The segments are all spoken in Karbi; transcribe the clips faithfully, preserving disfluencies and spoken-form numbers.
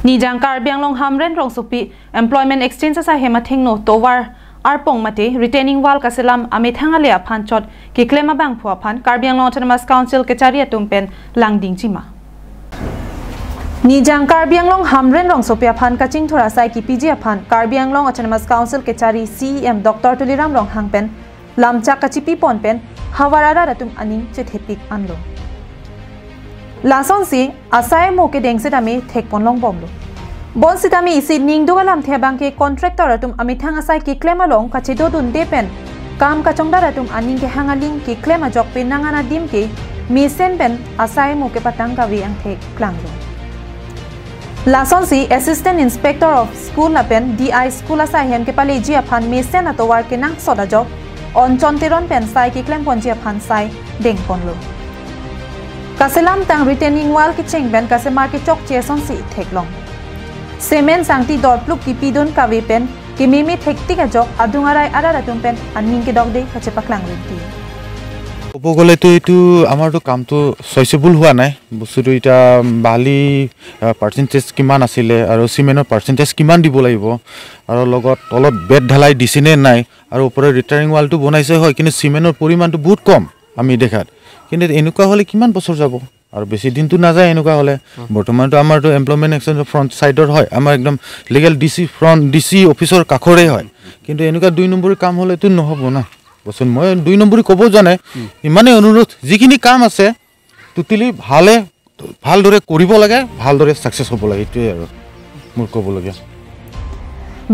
Nijang Karbi Anglong Hamren rongsopi Employment Exchange asai hem athengno tovar arpong mate retaining wall kaselam amethang ale aphan chot keklem abangphu aphan Karbi Anglong Autonomous Council kechari atum pen langding chima. Nijang Karbi Anglong Hamren rongsopi aphan kachingthur asai kipiji aphan Karbi Anglong Autonomous Council kechari C E M Doctor Tuliram Ronghang pen lamchak kachipi pon pen havar arat atum aning chethepik anlo. Lasonsi asai mo kedeng setame thekpon longbomlo. Bonsitame isi ningduk alamthe abangke contractor atum amethang asai keklem along kachedodunde pen kam kachongdat atum aning kehang aling keklem ajok penang anadim ke mesen pen asai mo kepatang kave angthek klanglo. Lasonsi Assistant Inspector of School lapen D I School asai hem kepaleji aphan mesen atovar kenangsot ajok Onchon Teron pen sai keklemponji aphan sai dengponlo. Kaselamtang retaining wall kecheng pen kasemar kechokche asonsi theklong. Cement sangti dorpluk kipidun kave pen kememe thektik ajok adung arai arat atum pen aning kedokde kachepaklang rinti. ক'ব গ'লেতো এইটো আমাৰতো কামটো চইচেবল হোৱা নাই। বস্তুটো এতিয়া বালি পাৰ্চেণ্টেজ কিমান আছিলে আৰু চিমেণ্টৰ পাৰ্চেণ্টেজ কিমান দিব লাগিব আৰু লগত তলত বেড ঢালাই দিছে নে নাই আৰু ওপৰে ৰিটেইনিং ৱালটো বনাইছে হয়, কিন্তু চিমেণ্টৰ পৰিমাণটো বহুত কম আমি দেখাত। কিন্তু এনেকুৱা হ'লে কিমান বছৰ যাব? আৰু বেছি দিনটো নাযায় এনেকুৱা হ'লে। বৰ্তমানতো আমাৰতো এমপ্লয়মেণ্ট এক্সচেঞ্জৰ ফ্ৰণ্ট ছাইডৰ হয়, আমাৰ একদম legal D C front, D C অফিচৰ কাষৰে হয়। কিন্তু এনেকুৱা দুই নম্বৰী কাম হ'লেতো নহ'ব না। বচোন, মই দুই নম্বৰী ক'ব যোৱা নাই, ইমানেই অনুৰোধ, যিখিনি কাম আছে টুটেলি ভালে, ভালদৰে কৰিব লাগে, ভালদৰে ছাকচেছ হ'ব লাগে, এইটোৱে আৰু মোৰ ক'বলগীয়া।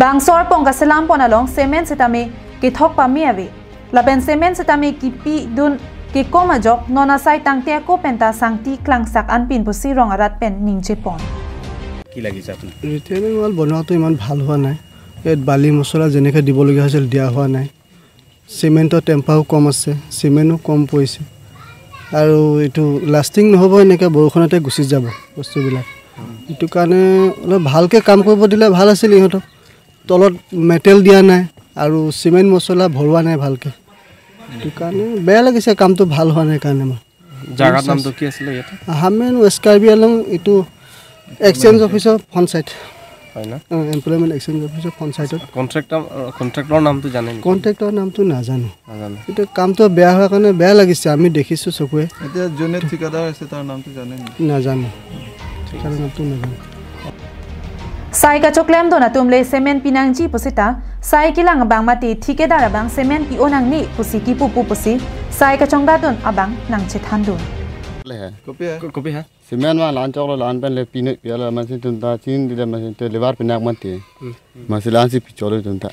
Bangso arpong kaselampon along cement setame kethok pame ave. Lapen cement setame kipidun kekom ajok non asai tangte ako penta sangti klangsak anpin pusi rong arat pen ningjepon. কি লাগিছে আপোনাৰ? ৰিটেইনিং ৱাল বনোৱাটো ইমান ভাল হোৱা নাই। ইয়াত বালি মছলা যেনেকৈ দিবলগীয়া হৈছিল, দিয়া হোৱা নাই। চিমেণ্টৰ টেম্পাৰো কম আছে, চিমেণ্টো কম পৰিছে আৰু এইটো লাষ্টিং নহ'ব, এনেকৈ বৰষুণতে গুচি যাব বস্তুবিলাক। সেইটো কাৰণে অলপ ভালকৈ কাম কৰিব দিলে ভাল আছিল ইহঁতক। তলত মেটেল দিয়া নাই আৰু চিমেণ্ট মছলা ভৰোৱা নাই ভালকৈ। সেইটো কাৰণে বেয়া লাগিছে, কামটো ভাল হোৱা নাই কাৰণে আমাৰ। জাগাৰ নামটো কি আছিলে ইয়াতে? হামৰেণ ৱেষ্ট কাৰ্বি আংলং, এইটো এক্সচেঞ্জ অফিচৰ ফ্ৰণ্ট ছাইড। হয় না? এমপ্লয়মেণ্ট এক্সচেঞ্জ অফিচৰ ফ্ৰণ্ট ছাইডত। কণ্ট্ৰেক্টৰ, কণ্ট্ৰেক্টৰৰ নামটো জানে নেকি? কণ্ট্ৰেক্টৰৰ নামটো নাজানো। নাজানো। এতিয়া কামটো বেয়া হোৱাৰ কাৰণে বেয়া লাগিছে, আমি দেখিছোঁ চকুৱে। এতিয়া যোনে ঠিকাদাৰ আছে তাৰ নামটো জানে নেকি? নাজানো। ঠিকাদাৰ নামটো নাজানো। Sai kachoklemdun atum le cement pinangji pusita sai kelang abang mate thikadar abang cement pi-o nangne pusi kipu pu pusi sai kachongdatdun abang nangchethandun. Kopi hai? Ko-, kopi hai? Cement ma lan choklo, lan pen le pinoi piala, masi tunta chin dile masi te lebar pinak mati. Hmm, hmm. Masi lan si picholo tunta.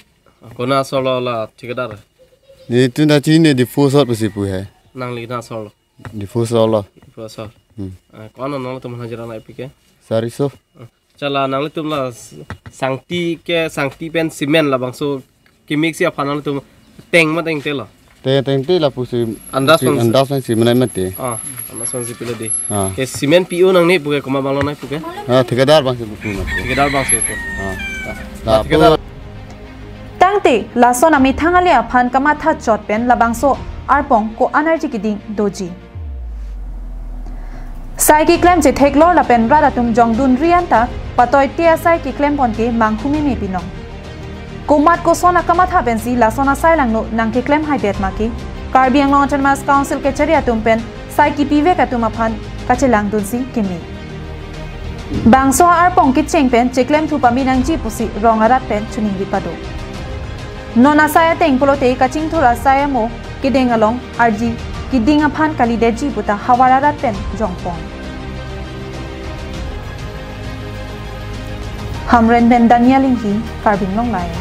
Kona asor lo la thikadar? Ne tunta chin ne Diphu asor pusi pu hai. Nangli na asor lo? Diphu asor lo. Diphu asor. Hmm. Ah, ko-an nangtum hajira nangpi ke? Sariso. Ah. Chala nanglitum la s-, sangti ke, sangti pen cement labangso kemiksi aphan nangtum teng ma tengte lo? Te tengte lapusi andas si, bangso. Andas bangsi menai mati. Ah, andas bangsi pilo di. Ah. Ke cement pi-o nangne pu ke, komat abang lonai pu ke? Ah, thikadar bangsi pu mati. Thikadar bangsi pu. Ah. Ah, lapu thikadar. Tangte lason amethang ale aphan kamatha chot pen labangso arpong ko-an arji keding doji. Sai keklem chetheklor lapen rat atum jongdun rianta patoi te asai keklempon ke manghu meme binong. Komat koson akamatha pensi lason asai langno nangkeklem haidet ma ke Karbi Anglong Autonomous Council kechari atum pen sai kipivek atum aphan kachelangdunsi keme. Bangso arpong kecheng pen cheklemthu pame nangji pusi rong arat pen choningri pado. Non asai ateng pulote kachingthur asai amo kedeng along arji keding aphan kalidetji puta havar arat pen jongpon. Hamren pen Daniel Inghi, Karbi Anglong Live.